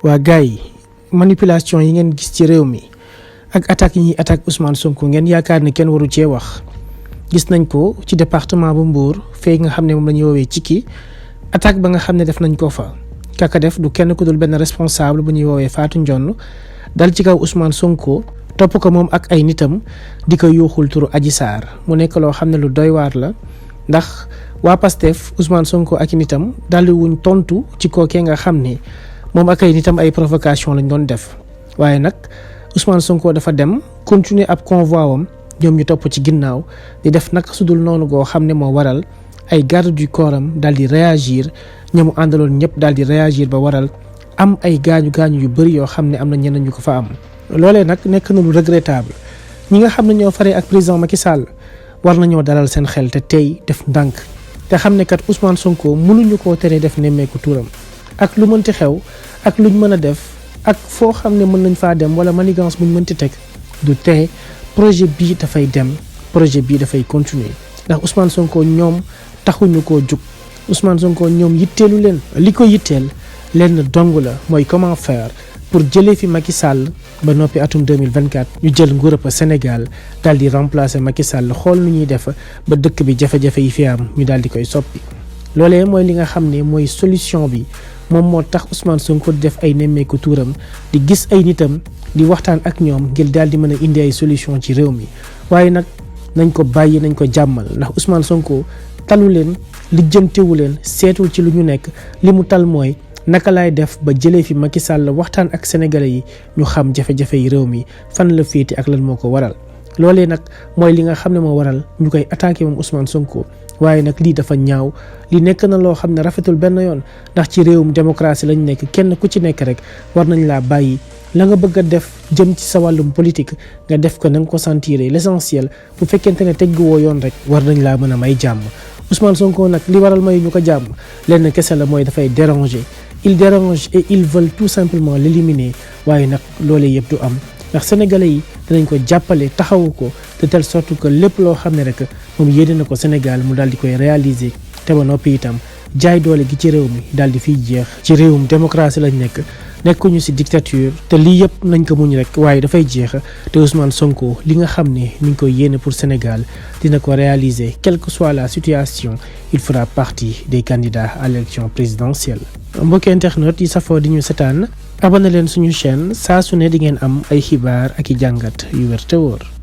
waa gars yi manipulation yi ngeen gis ci réew mi ak attaques yi ñuy attaque Ousmane Sonko ngeen yaakaar ne kenn waru cee wax gis nañ ko ci département bu Mbour fee nga xam ne moom la ñuy woowee Cikki attaque ba nga xam ne def nañ ko fa kaka def du kenn ku dul benn responsable bu ñuy woowee Fatou Ndione dal ci kaw Ousmane Sonko topp ko moom ak ay nitam di ko yuuxul turu Adji Sarr mu nekk loo xam ne lu doy waar la ndax waa Pastef Ousmane Sonko ak i nitam daldi wuñ tontu ci kookee nga xam ne moom ak ay nitam ay provocation lañ doon def waaye nag Ousmane Sonko dafa dem continuer ab convoi wam ñoom ñu topp ci ginnaaw di def nag sudul noonu goo xam ne moo waral ay garde du corps am daal di réagir ñamu àndaloon ñëpp daal di réagir ba waral am ay gaañu yu bëri yoo xam ne am na ñeneen ñu ko fa am. loolee nag nekk na lu regrettable ñi nga xam ne ñoo faree ak président Macky Sall war nañoo dalal seen xel te tey def ndànk te xam ne kat Ousmane Sonko mënuñu koo tere def nemmeeku tuuram ak lu mënti xew ak luñ mën a def ak foo xam ne mën nañ faa dem wala manigance buñ mënti teg du tere projet bii dafay dem projet bii dafay continuer ndax Ousmane Sonko ñoom taxuñu koo jug Ousmane Sonko ñoom yitteelu leen li ko yitteel lenn dong la mooy comment faire pour jëlee fi Macky Sall ba noppi atum 2024 ñu jël nguurub Sénégal daal di remplacer Macky Sall xool nu ñuy def ba dëkk bi jafe-jafe yi fi am ñu daal di koy soppi. loolee mooy li nga xam ne mooy solution bi moom moo tax Ousmane Sonko di def ay nemmeeku tuuram di gis ay nitam di waxtaan ak ñoom ngir daal di mën a indi ay solution ci réew mi waaye nag nañ ko bàyyi nañ ko jàmmal ndax Ousmane Sonko talu leen lijjantewu leen seetul ci lu ñu nekk li mu tal mooy naka laay def ba jëlee fi Macky Sall waxtaan ak sénégalais yi ñu xam jafe-jafe yi réew mi fan la féete ak lan moo ko waral loolee nag mooy li nga xam ne moo waral ñu koy attaqué moom Ousmane Sonko waaye nag lii dafa ñaaw li nekk na loo xam ne rafetul benn yoon ndax ci réewum démocratie lañ nekk kenn ku ci nekk rek war nañ laa bàyyi la nga bëgg a def jëm ci sa wàllum politique nga def ko na nga ko sentir l'essentiel bu fekkente ne tegguwoo yoon rek war nañ laa mën a may jàmm Ousmane Sonko nag li waral may ñu ko jàmm lenn kese la mooy dafay déranger il dérange et ils veulent tout simplement l'éliminer waaye nag loolee yëpp du am ndax sénégalais yi dinañ ko jàppale taxawu ko de telle sorte que lépp loo xam ne rek moom yéene na ko Sénégal mu daal di koy réaliser te ba noppi itam jaay doole gi ci réew mi daal di fiy jeex ci réewum démocratie lañ nekkuñu ci dictature te lii yëpp nañ ko muñ rek waaye dafay jeex te Ousmane Sonko li nga xam ne mi ngi koy yéene pour Sénégal dina ko réaliser quelle que soit la situation il fera partie des candidats à l'élection présidentielle. mbokki internet yi safoo di ñu setaan abonné leen suñu chaîne saa su ne di ngeen am ay xibaar ak i jàngat yu wér te wóor.